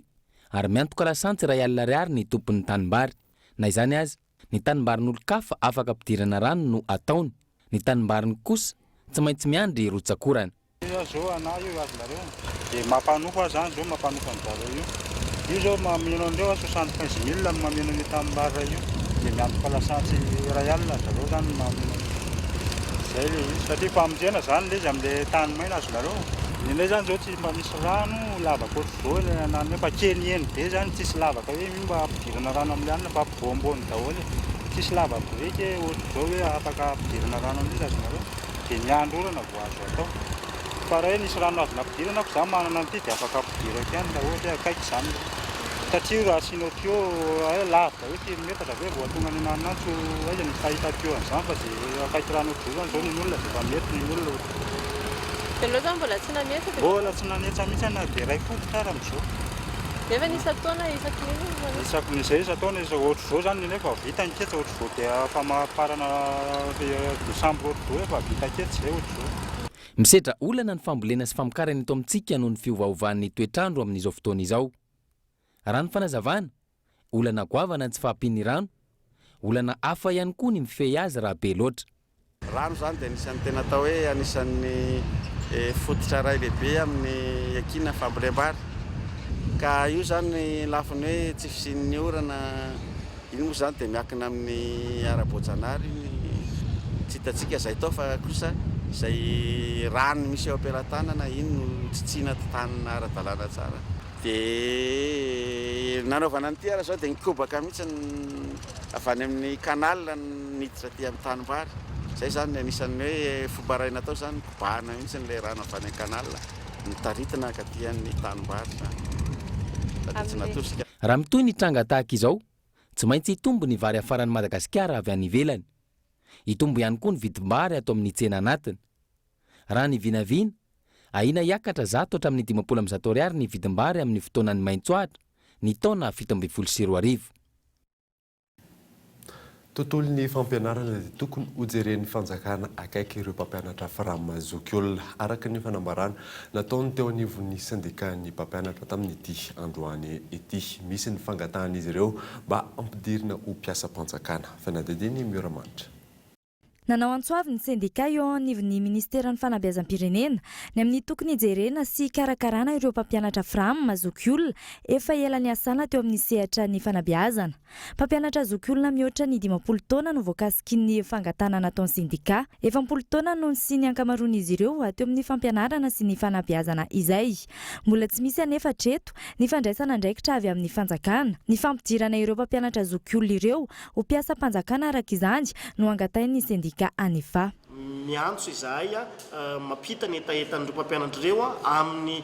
ary miantoka lasantsy 1000 ariary ny tompon'ny tanimbary. Na izany aza, ny tanimbarin'olon-kafa afaka ampidirana rano no ataony, ny tanimbariny kosa tsy maintsy miandry rotsak'orana. Io zao anah io azonareo de mampanofa aho zany zao mampanofa anjareo io. Io zao mameno anreo aho 75000 no mameno an'io tanimbary ray io de miantoka lasantsy 1000 zareo zany no mameno an'io. Zay le izy satria famonjena zany le izy amle tany maina azonareo. Nenay zany zao tsy mba misy rano lavaka ohatr'izao le ananay fa keniheny be zany tsisy lavaka hoe io mba ampidirana rano amle anona fa ampovoamboany daholo e. Tsisy lava-biriky ohatr'izao hoe afaka ampidirana rano amin'izy azonareo. Dia miandry orana vao azo atao. Fa raha hoe nisy rano azo nampidirana ako za manana an'ity dia afaka ampidirako ihany raha ohatra hoe akaiky izany ilay izy. Satria io raha asianao tuyau hay lavitra hoe firy metatra ve vao tonga any ananona any tsy ho aiza ny hahita tuyau an'izany fa izay akaiky rano ohatr'izao izany izao ny olona dia efa mety ny olona ohatr'izao. Dia ianao izany mbola tsy nanetsa dia. Mbola tsy nanetsa mihitsy aho na dia iray fototra ary amin'izao. Nefa ny isan-taona isaky ny inona no manetsa? Isaky ny izay isan-taona izy ohatr'izao izany ny anay vao vita ny ketsa ohatr'izao dia famaparana desambra ohatr'izao efa vita ketsa izay ohatr'izao. Misedra olana ny fambolena sy famokarana eto amintsika noho ny fiovaovan'ny toetr'andro amin'izao fotoana izao. Raha ny fanazavana, olana goavana ny tsy fahampian'ny rano, olana hafa ihany koa ny mifehy azy raha be loatra. Rano izany dia anisan'ny tena atao hoe anisan'ny fototra iray lehibe amin'ny hiakiana fambolem-bary. Ka io izany lafiny hoe tsy fisian'ny orana iny moa izany dia miankina amin'ny ara-boajanahary iny, tsy hitantsika izay tao fa kosa izay rano misy eo am-pelatanana iny no tsitsiana tantanina ara-dalàna tsara. Dia nanaovana an'ity ary izao dia nikobaka mihitsy avy any amin'ny canal niditra aty amin'ny tanimbary. Izay izany anisan'ny hoe fomba iray natao izany, kobahana mihitsy ilay rano avy any amin'ny canal notaritina hankaty amin'ny tanimbary izany. Fa dia tsy natosika. Raha mitohy ny tranga tahaka izao, tsy maintsy hitombo ny vary hafaran'i Madagasikara avy any ivelany. Hitombo ihany koa ny vidim-bary ato amin'ny tsena anatiny. Raha ny vinavina, ahiana hiakatra 100 hatramin'ny 150 ariary ny vidim-bary amin'ny fotoanan'ny maitsoahitra, ny taona 2017. Tontolon'ny fampianarana dia tokony hojeren'ny fanjakana akaiky ireo mpampianatra Fram zokiolona, araka ny fanambarana nataony teo anivon'ny sendikan'ny mpampianatra tamin'ity androany ity. Misy ny fangatahan'izy ireo mba hampidirina ho mpiasam-panjakana. Fanadihadian'i Mioramanitra. Nanao antso avo ny sendika eo anivon'ny minisiteran'ny fanabeazam-pirenena ny amin'ny tokony hijerena sy hikarakarana ireo mpampianatra Fram zokiolona efa ela niasana teo amin'ny sehatra ny fanabeazana. Mpampianatra zokiolona mihoatra ny 50 taona no voakasiky ny fangatahana nataon'ny sendika. Efa am-polo taona no nisian'ny ankamaroan'izy ireo teo amin'ny fampianarana sy ny fanabeazana izay. Mbola tsy misy anefa hatreto ny fandraisana andraikitra avy amin'ny fanjakana. Ny fampidirana ireo mpampianatra zokiolona ireo Ho mpiasam-panjakana araka izany no angatahin'ny sendika Anifa. Miantso izahay mampita ny hetahetan'ireo mpampianatra ireo amin'ny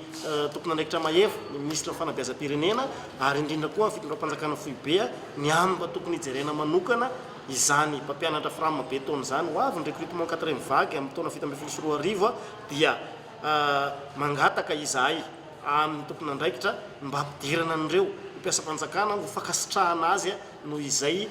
tompon'andraikitra mahefa, ny minisitry ny fanabeazam-pirenena ary indrindra koa ny fitondram-panjakana foibe ny amin'ny mba tokony hijerena manokana izany mpampianatra Fram be taona izany. Ho avy ny recrutement quatrième vague amin'ny taona 2017 dia mangataka izahay amin'ny tompon'andraikitra ny mba hampidirana an'ireo ho mpiasam-panjakana ho fankasitrahana azy noho izay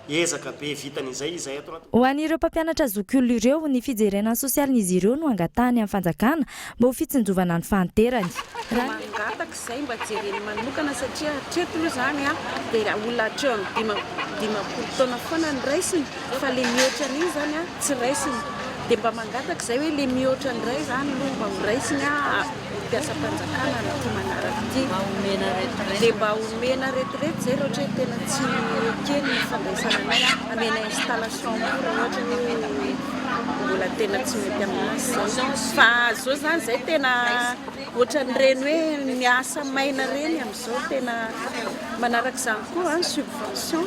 ezaka be vitany izay izay ato anatin'ny. Ho an'ireo mpampianatra zokiolona ireo, ny fijerena ny sosialin'izy ireo no angatahany amin'ny fanjakana mba ho fitsinjovana ny fahanterany. Raha ny. Mangataka izay mba jereny manokana satria hatreto aloha izany dia olona hatreo amin'ny 50 taona foana no raisiny fa ilay mihoatra an'iny izany tsy raisiny. Dia mba mangataka izay hoe ilay mihoatra indray izany aloha mba ho raisiny ho mpiasam-panjakana amin'ity manaraka ity. Mba omena retraite. Dia mba omena retraite izay raha ohatra hoe tena tsy ekeny ny fandraisana anay, omena installation koa raha ohatra hoe mbola tena tsy mety aminazy izay. Fa izao izany izay tena ohatran'ireny hoe miasa maina ireny amin'izao tena manaraka izany koa ny subvention.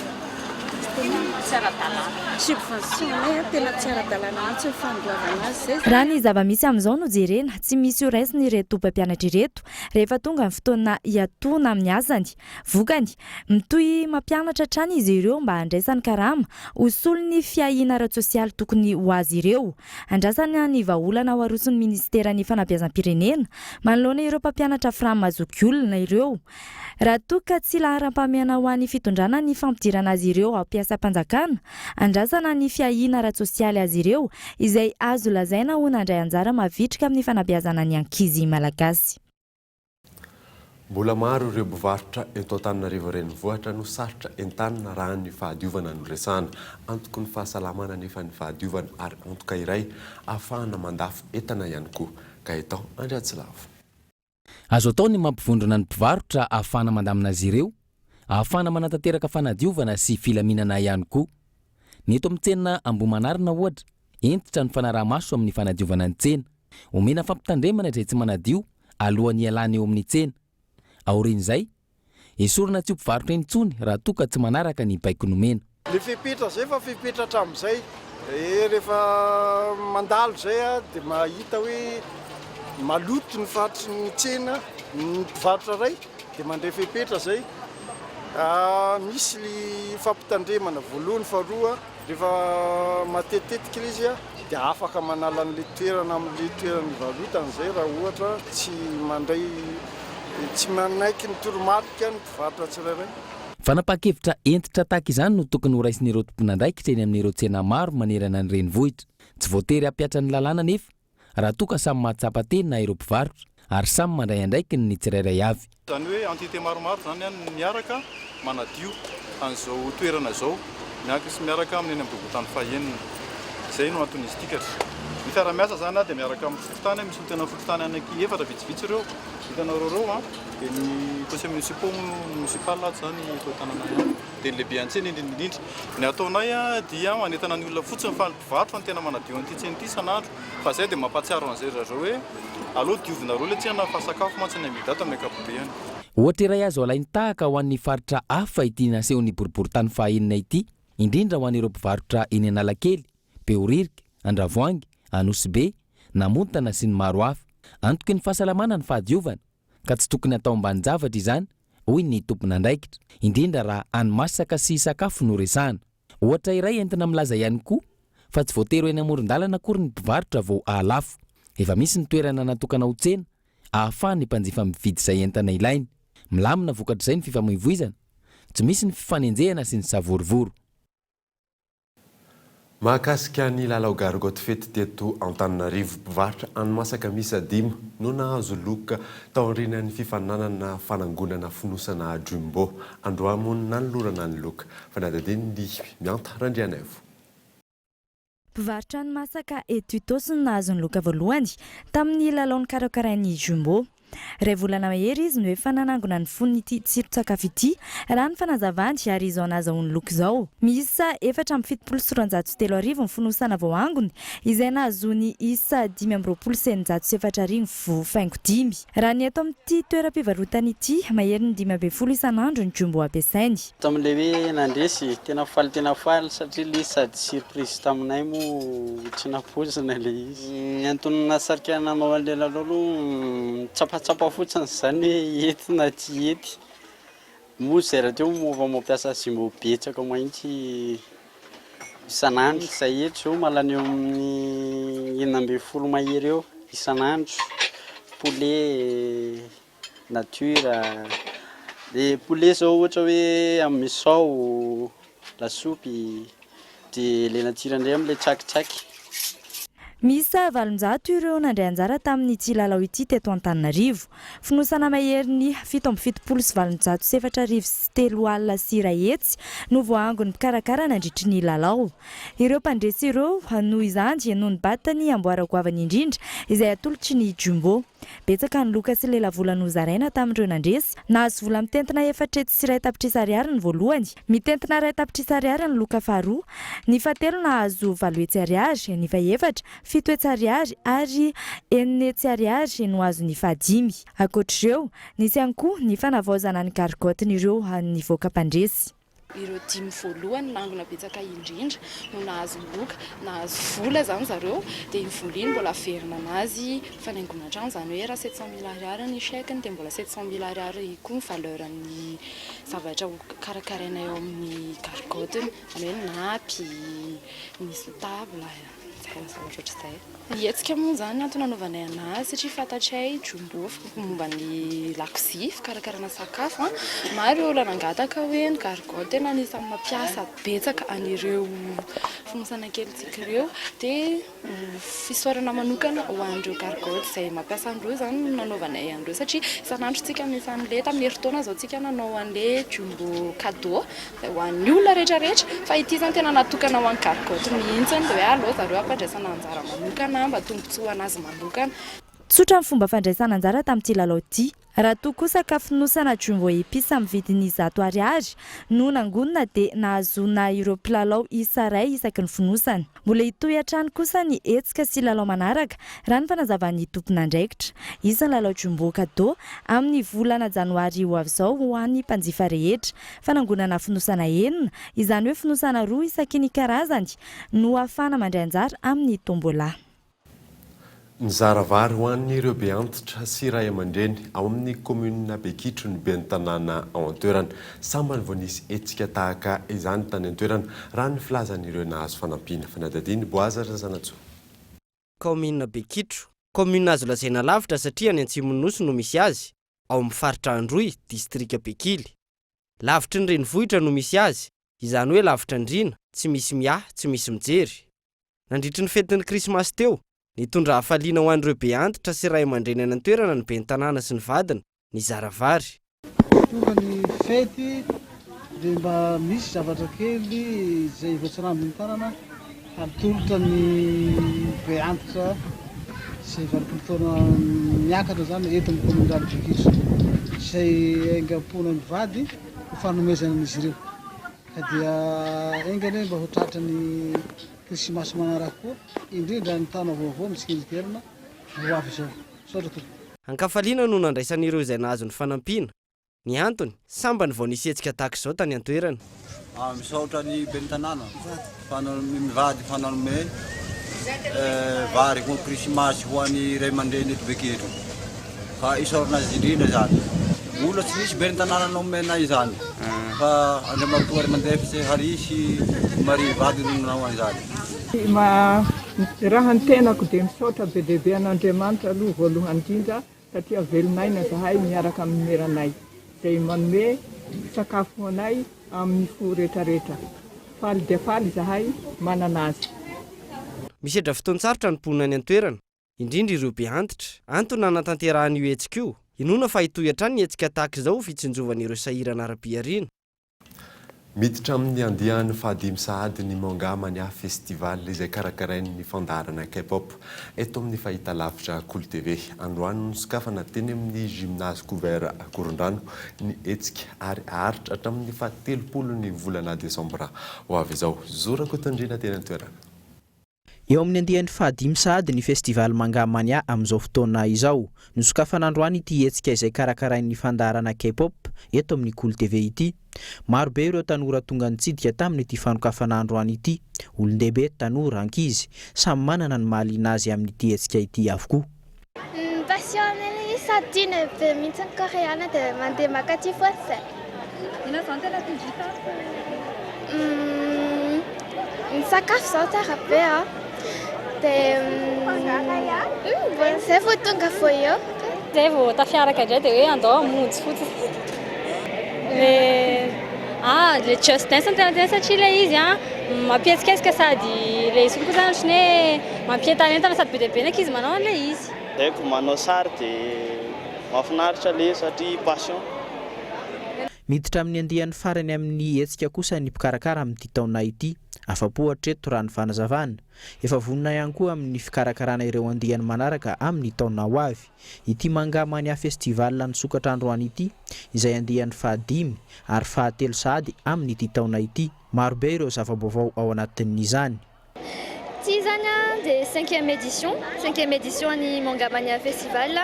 Tena tsy ara-dalàna. Subvention anay a, tena tsy ara-dalàna mihitsy ny fandoavana azy zay. Raha ny zava-misy amin'izao no jerena, tsy misy ho raisina ireto mpampianatra ireto rehefa tonga ny fotoana hiatoana amin'ny asany. Vokany, mitohy mampianatra hatrany izy ireo mba handraisany karama ho solon'ny fiahiana ara-tsosialy tokony ho azy ireo. Andrasana ny vahaolana ho aroson'ny minisiteran'ny fanabeazam-pirenena manoloana ireo mpampianatra Fram zokiolona ireo. Raha toa ka tsy laharam-pahamehana ho an'ny fitondrana ny fampidirana azy ireo ao mpiasa. mpiasam-panjakana, andrasana ny fiahiana ara-tsosialy azy ireo izay azo lazaina ho nandray anjara mavitrika amin'ny fanabeazana ny ankizy malagasy. Mbola maro ireo mpivarotra eto Antananarivo Renivohitra no sarotra entanina raha ny fahadiovana no resahana. Antoky ny fahasalamana anefa ny fahadiovana ary antoka iray ahafahana mandafo entana ihany koa. Gaëtan Andriatsilavo. Azo atao ny mampivondrona ny mpivarotra ahafahana mandamina azy ireo, ahafahana manatanteraka fanadiovana sy filaminana ihany koa. Ny eto amin'ny tsena Ambohimanarina ohatra, hentitra ny fanaraha-maso amin'ny fanadiovana ny tsena. Omena fampitandremana izay tsy manadio alohan'ny hialany eo amin'ny tsena. Aorian'izay, Esorina tsy ho mpivarotra intsony raha toa ka tsy manaraka ny baiko nomena. Le fepetra zay fa fepetra hatramizay e rehefa mandalo zay a de mahita hoe maloto ny faritry ny tsena ny mpivarotra ray de mandray fepetra zay misy ny fampitandremana voalohany faharoa Rehefa matetitetika ilay izy dia afaka manala an'ilay toerana amin'ilay toerana ivarotana izay raha ohatra tsy mandray, tsy manaiky ny toromarika ny mpivarotra tsirairay. Fanapahan-kevitra hentitra tahaka izany no tokony horaisin'ireo tompon'andraikitra eny amin'ireo tsena maro manerana ny renivohitra. Tsy voatery hampihatra ny lalàna anefa raha toa ka samy mahatsapa tena ireo mpivarotra ary samy mandray andraikiny ny tsirairay avy. Izany hoe entité maromaro izany no miaraka manadio an'izao toerana izao miaraka sy miaraka amin'ny eny amin'ny boriborintany fahenina. Izay no anton'izy ity ka. Ny fiaraha-miasa izany dia miaraka amin'ny fokontany, misy solontenan'ny fokontany anaky efatra vitsivitsy ireo hitanareo ireo dia ny conseil municipaux municipal ato izany eto an-tanàna ihany dia ny lehibe an-tsena indrindra indrindra. Ny ataonay dia manentana ny olona fotsiny fa ny mpivarotra no tena manadio an'ity tsena ity isan'andro fa zay dia mampahatsiaro an'izay zareo hoe aleo diovinareo ilay tsena fa sakafo mantsy ny amidy ato amin'ny ankapobeany. Ohatra iray azo alain-tahaka ho an'ny faritra hafa ity nasehon'ny boriborintany fahaenina ity, indrindra ho an'ireo mpivarotra eny Analakely, Behoririka, Andravoahangy, Anosibe, Namontana sy ny maro hafa. Antoky ny fahasalamana ny fahadiovana, ka tsy tokony hatao ambanin-javatra izany, hoy ny tompon'andraikitra, indrindra raha hani-masaka sy sakafo no resahana. Ohatra iray entina milaza ihany koa fa tsy voatery ho eny amoron-dalana akory ny mpivarotra vao hahalafo. Efa misy ny toerana natokana ho tsena ahafahan'ny mpanjifa mividy izay entana ilainy. Milamina vokatr'izay ny fifamoivoizana, tsy misy ny fifanenjehana sy ny savorovoro. Mahakasika ny lalao Gargotte fety teto Antananarivo, mpivarotra hani-masaka miisa dimy no nahazo loka taorian'ny fifaninanana fanangonana fonosana Jumbo. Androany moa no nanolorana ny loka. Fanadihadian'i Mianta Randrianaivo. Mpivarotra hani-masaka eto Itaosy no nahazo ny loka voalohany tamin'ny lalao nokarakarain'ny Jumbo. Iray volana mahery izy no efa nanangona ny fonon'ity tsiron-tsakafo ity, raha ny fanazavany, ary izao nahazahoany loka izao. Miisa 3274 ny fonosana voaangony, izay nahazoany isa 4625 faingo dimy. Raha ny eto amin'ity toeram-pivarotana ity, maherin'ny 15 isan'andro ny jumbo ampiasainy. Tamin'ilay hoe nandresy, tena faly tena faly satria ilay izy sady surprise taminay moa tsy nampoizina ilay izy. Ny antony nahasarika nanao an'ilay lalao aloha nitsapatsapa fotsiny izany hoe hety na tsy hety. Moa izay rahateo moa efa mampiasa jumbo betsaka mihitsy isan'andro. Izay eto izao mahalany eo amin'ny 16 mahery eo isan'andro, poulet, nature. Dia poulet izao ohatra hoe amin'ny misao, lasopy, dia ilay nature indray amin'ilay tsakitsaky. Miisa 800 ireo nandray anjara tamin'ity lalao ity teto Antananarivo. Fonosana maherin'ny 1877 4100 no voaangon'ny mpikarakara nandritry ny lalao. Ireo mpandresy ireo, noho izany, no nibata ny amboara goavana indrindra izay atolotry ny Jumbo. Betsaka ny loka sy lelavola nozaraina tamin'ireo nandresy. Nahazo vola mitentina 1 400 tapitrisa ariary ny voalohany. Mitentina iray tapitrisa ariary ny loka faharoa, ny fahatelo nahazo 800 ariary, ny fahefatra, 700 ariary ary 600 ariary no azon'ny fahadimy. Ankoatr'ireo, nisy ihany koa ny fanavaozana ny gargotte-n'ireo nivoaka mpandresy. Ireo dimy voalohany nangona betsaka indrindra no nahazo loka, nahazo vola izany zareo dia iny vola iny mbola averina anazy fanaingoana trano, izany hoe raha 700 mille ariary ny chèque-ny dia mbola 700 mille ariary koa ny valeur-n'ny zavatra ho karakaraina eo amin'ny gargotte-ny, izany hoe ny napy, ny sous table, izay. zavatra ohatr'izay. Ny hetsika moa izany antony nanaovanay anazy satria fantatray Jumbo momba ny lakozia, fikarakarana sakafo. Maro ireo olona nangataka hoe ny gargotte tena anisan'ny mampiasa betsaka an'ireo fonosana kelintsika ireo dia fisaorana manokana ho an'ireo gargotte izay mampiasa an'ireo izany no nanaovanay an'ireo satria isan'andro tsika misy an'ilay tamin'ny herintaona izao tsika nanao an'ilay jumbo cadeau izay ho an'ny olona rehetra rehetra fa ity izany tena natokana ho an'ny gargotte mihitsy dia hoe aleo zareo hampandraisana anjara manokana mba tombontsoa ho an'azy manokana. Tsotra ny fomba fandraisana anjara tamin'ity lalao ity. Raha toa kosa ka fonosana jumbo épices amin'ny vidiny 100 ariary no nangonina dia nahazoana ireo mpilalao isa iray isaky ny fonosana. Mbola hitohy hatrany kosa ny hetsika sy lalao manaraka, raha ny fanazavan'ny tompon'andraikitra. Hisy ny lalao jumbo cadeau amin'ny volana janoary ho avy izao ho an'ny mpanjifa rehetra. Fanangonana fonosana enina, izany hoe fonosana roa isaky ny karazany no ahafahana mandray anjara amin'ny tombola. Nizara vary ho an'ireo be antitra sy ray aman-dreny ao amin'ny kaominina Bekitro ny ben'ny tanàna ao an-toerana. Sambany vao nisy hetsika tahaka izany tany an-toerana, raha ny filazan'ireo nahazo fanampiana. Fanadihadian'i Boaza Razanatsoa. Kaominina Bekitro, kaominina azo lazaina lavitra satria any antsimon'ny Nosy no misy azy, ao amin'ny faritra Androy, distrika Bekily. Lavitry ny renivohitra no misy azy, izany hoe lavitra andriana, tsy misy miahy, tsy misy mijery. Nandritry ny fetin'ny krismasy teo, nitondra hafaliana ho an'ireo be antitra sy ray aman-dreny any an-toerana ny ben'ny tanàna sy ny vadiny, nizara vary. Tonga ny fety dia mba misy zavatra kely izay voatsirambin'ny tanana hatolotra ny be antitra izay 80 taona miakatra izany eto amin'ny kaominina Bekitro izay aingam-pona mivady ho fanomezana an'izy ireo. Ka dia enga anie mba ho tratra ny Krisimasy manaraka koa, indrindra ny taona vaovao mitsingerin-kerina ho avy izao. Misaotra tompoko. Ankafaliana no nandraisan'ireo izay nahazo ny fanampiana. Ny antony, sambany vao nisy hetsika tahaka izao tany an-toerana. Misaotra ny ben'ny tanàna fa mivady fa nanome vary ho krisimasy ho an'ny ray aman-dreny eto Beketro. Fa isaorana azy indrindra izany. Mbola tsy nisy ben'ny tanàna nomena izany fa Andriamatoa Arimandefitse Harisy Marie vadiny no nanao an'izany. Raha ny tenako dia misaotra be dia be an'Andriamanitra aloha voalohany indrindra satria velon'aina zahay miaraka amin'ny meranay izay manome sakafo ho anay amin'ny fo retraretra. Faly dia faly izahay manana azy. Misedra fotoan-tsarotra ny mponina any an-toerana. Indrindra ireo be antitra. Antony nanatanterahana io hetsika io. Inoana fa hitohy hatrany ny hetsika tahaka izao ho fitsinjovana ireo sahirana ara-pihariana. Miditra amin'ny andiany fahadimy sahady ny Manga Mania Festival izay karakarain'ny fandaharana K-pop eto amin'ny fahitalavitra Kolo TV. Androany no nosokafana teny amin'ny Gymnase Couvert Ankorondrano ny hetsika ary haharitra hatramin'ny fahatelopolo ny volana desambra ho avy izao. Zo Rakotondriana teny an-toerana. Eo amin'ny andiany fahadimy sahady ny Festival Manga Mania amin'izao fotoana izao. Nosokafana androany ity hetsika izay karakarain'ny fandaharana K-pop eto amin'ny Kolo TV ity. Maro be ireo tanora tonga nitsidika tamin'ity fanokafana androany ity. Olon-dehibe, tanora, ankizy, samy manana ny mahaliana azy amin'ity hetsika ity avokoa. Ny passion anay ilay izy sady tianay be mihitsy ny koreana dia mandeha mankaty foana izay. Inona izao no tena tian-dry tato? Ny sakafo izao tsara be an! Dia izay vao tonga vao eo. Izay vao tafiaraka indray dia hoe andao hamonjy fotsiny. Le ah le Just Dance no tena tianay satria ilay izy an mampihetsiketsika sady ilay izy koa izany ohatran'ny hoe mampientanentana sady be dia be ny ankizy manao an'ilay izy. Haiko manao sary dia mahafinaritra ilay izy satria passion. Miditra amin'ny andiany farany amin'ny hetsika kosa ny mpikarakara amin'ity taona ity. Afa-po hatreto raha ny fanazavana. Efa vonona ihany koa amin'ny fikarakarana ireo andiany manaraka amin'ny taona ho avy. Ity Manga Mania Festival nisokatra androany ity, izay andiany fahadimy ary fahatelo sahady amin'ity taona ity. Marobe ireo zava-baovao ao anatin'izany. Ity izany dia cinquième édition, cinquième édition an'ny Manga Mania Festival.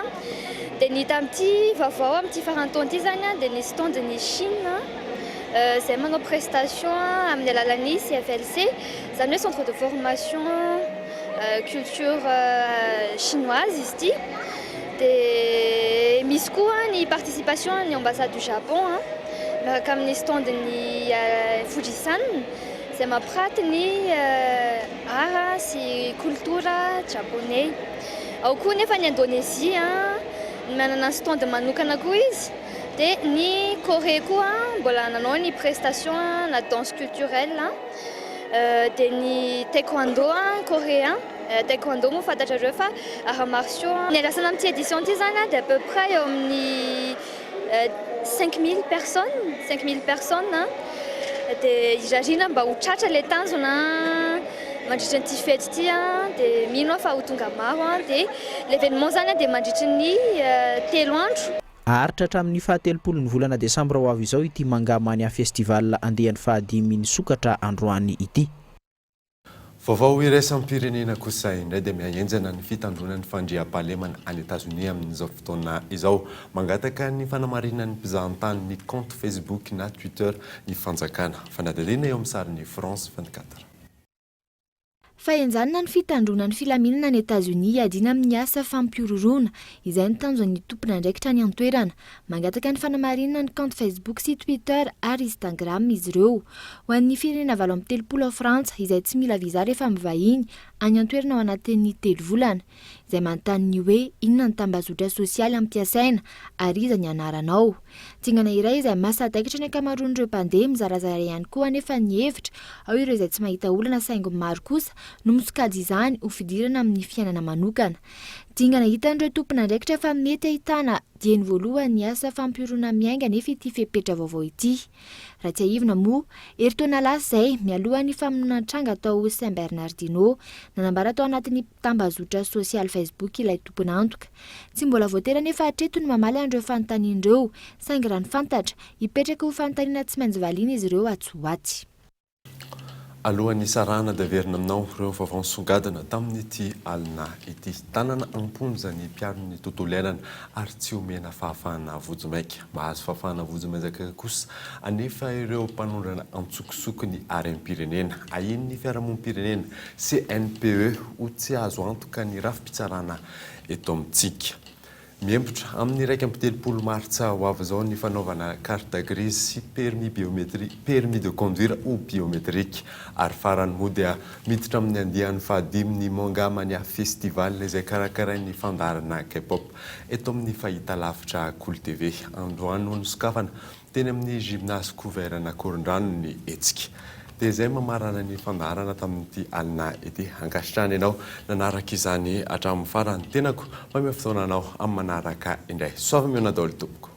Dia ny hita amin'ity vaovao amin'ity faran'ny taona ity izany dia ny stand ny Chine izay manao prestation amin'ny alalan'ny CFLC, izany hoe centre de formation culture chinoise izy ity. Dia misy koa ny participation ny ambassade du Japon miaraka amin'ny stand ny Fujisan. Izay mampiraty ny art sy kolotora japoney. Ao koa nefa ny Indonésie, manana ny stand manokana koa izy. Dia ny Corée koa mbola nanao ny prestation na danse culturelle. Dia ny taekwondo coréen, taekwondo moa fantatrareo fa arts martiaux. Ny andrasana amin'ity édition ity izany dia à peu près eo amin'ny 5000 personnes, 5000 personnes. Dia irariana mba ho tratra ilay tanjona mandritra an'ity fety ity dia mino aho fa ho tonga maro. Dia l'événement izany dia mandritra ny 3 andro. Haharitra hatramin'ny fahatelopolo ny volana desambra ho avy izao ity Manga Mania Festival andiany fahadimy nisokatra androany ity. Vaovao iraisam-pirenena kosa indray dia mihahenjana ny fitandroana ny fandriampahalemana any Etazonia amin'izao fotoana izao. Mangataka ny fanamarinan'ny mpizahantany ny kaonty Facebook na Twitter ny fanjakana. Fanadihadiana eo amin'ny sarin'ny France 24. Fahenjanana ny fitandroana ny filaminana any Etazonia hiadiana amin'ny asa fampihorohoroana, izay no tanjon'ny tompon'andraikitra any an-toerana. Mangataka ny fanamarinana ny kaonty Facebook sy Twitter ary Instagram izy ireo. Ho an'ny firenena 38 ao Frantsa, izay tsy mila visa rehefa mivahiny any an-toerana ao anatin'ny telo volana. Izay manontany ny hoe inona ny tambazotra sosialy ampiasaina ary iza ny anaranao. Dingana iray izay mahasadaikatra ny ankamaroan'ireo mpandeha, mizarazara ihany koa anefa ny hevitra, ao ireo izay tsy mahita olana saingy maro kosa no misokajy izany ho fidirana amin'ny fiainana manokana. Dingana hitan'ireo tompon'andraikitra fa mety ahitana dieny voalohany ny asa fampihoroana miainga anefa ity fepetra vaovao ity. Raha tsiahivina moa, herintaona lasa izay, mialohan'ny famonoana nitranga tao San Bernardino, nanambara tao anatin'ny tambazotra sosialy Facebook ilay tompon'antoka. Tsy mbola voatery anefa hatreto ny mamaly an'ireo fanontaniana ireo, saingy raha ny fantatra, hipetraka ho fanontaniana tsy maintsy valiana izy ireo atsy ho atsy. Alohan'ny hisarahana dia averina aminao ireo vaovao nisongadina tamin'ity alina ity. Tanana am-ponja ny mpiaro ny tontolo iainana ary tsy omena fahafahana vonjimaika. Mahazo fahafahana vonjimaika kosa anefa ireo mpanondrana antsokosoko ny harem-pirenena. Ahian'ny fiarahamonim-pirenena, CNPE, ho tsy azo antoka ny rafi-pitsarana eto amintsika. Mihemotra amin'ny 31 martsa ho avy izao ny fanaovana carte grise sy permis biométrique, permis de conduire ho biométrique. Ary farany moa dia miditra amin'ny andiany fahadimy ny Manga Mania Festival izay karakarain'ny fandaharana K-pop eto amin'ny fahitalavitra Kolo TV. Androany no nosokafana Teny amin'ny Gymnase Couvert Ankorondrano ny hetsika. Dia izay mamarana ny fandaharana tamin'ity alina ity. Ankasitrahana ianao nanaraka izany hatramin'ny farany. Tenako mamehy fotoana anao amin'ny manaraka indray. Soava mihaona daholo tompoko.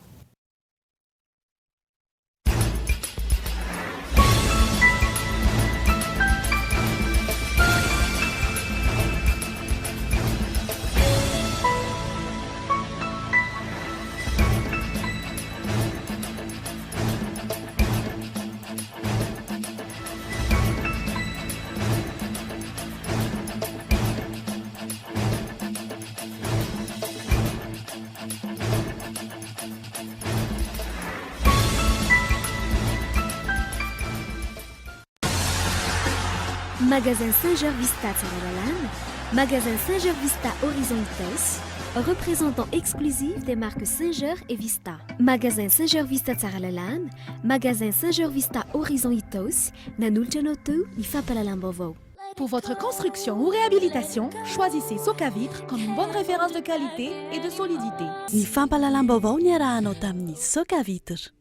Magasin Singer Vista Tsaralalàna, Magasin Singer Vista Horizon Itaosy, représentant exclusif des marques Singer et Vista. Magasin Singer Vista Tsaralalàna, Magasin Singer Vista Horizon Itaosy, nanolotra anao teo ny fampahalalam-baovao. Pour votre construction ou réhabilitation, choisissez Socavitre comme une bonne référence de qualité et de solidité. Ny fampahalalam-baovao niarahanao tamin'ny Socavitre.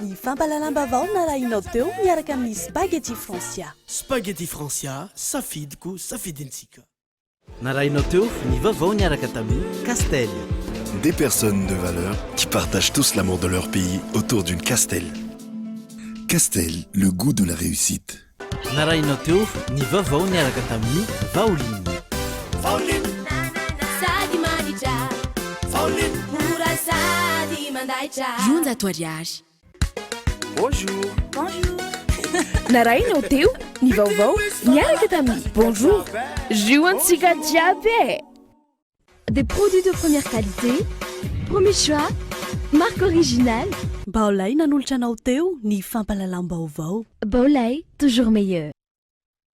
Ny fampahalalam-baovao narahinao teo miaraka amin'ny Spaghetti Francia. Spaghetti Francia, safidiko, safidintsika. Narahinao teo ny vaovao niaraka tamin'ny Castel. Des personnes de valeur qui partagent tous l'amour de leur pays autour d'une Castel. Castel, le goût de la réussite. Narahinao teo ny vaovao niaraka tamin'ny Vaoline. Vaoline. Sady manitra. Vaoline. Mora sady mandaitra. 200 ariary. Bonjour. Bonjour. Narahinao teo ny vaovao niaraka tamin'ny Bonjour. Jus antsika jiaby e! Des produits de première qualité, premier choix, marque originale. Baolai nanolotra anao teo ny fampahalalam-baovao. Baolai, toujours meilleur.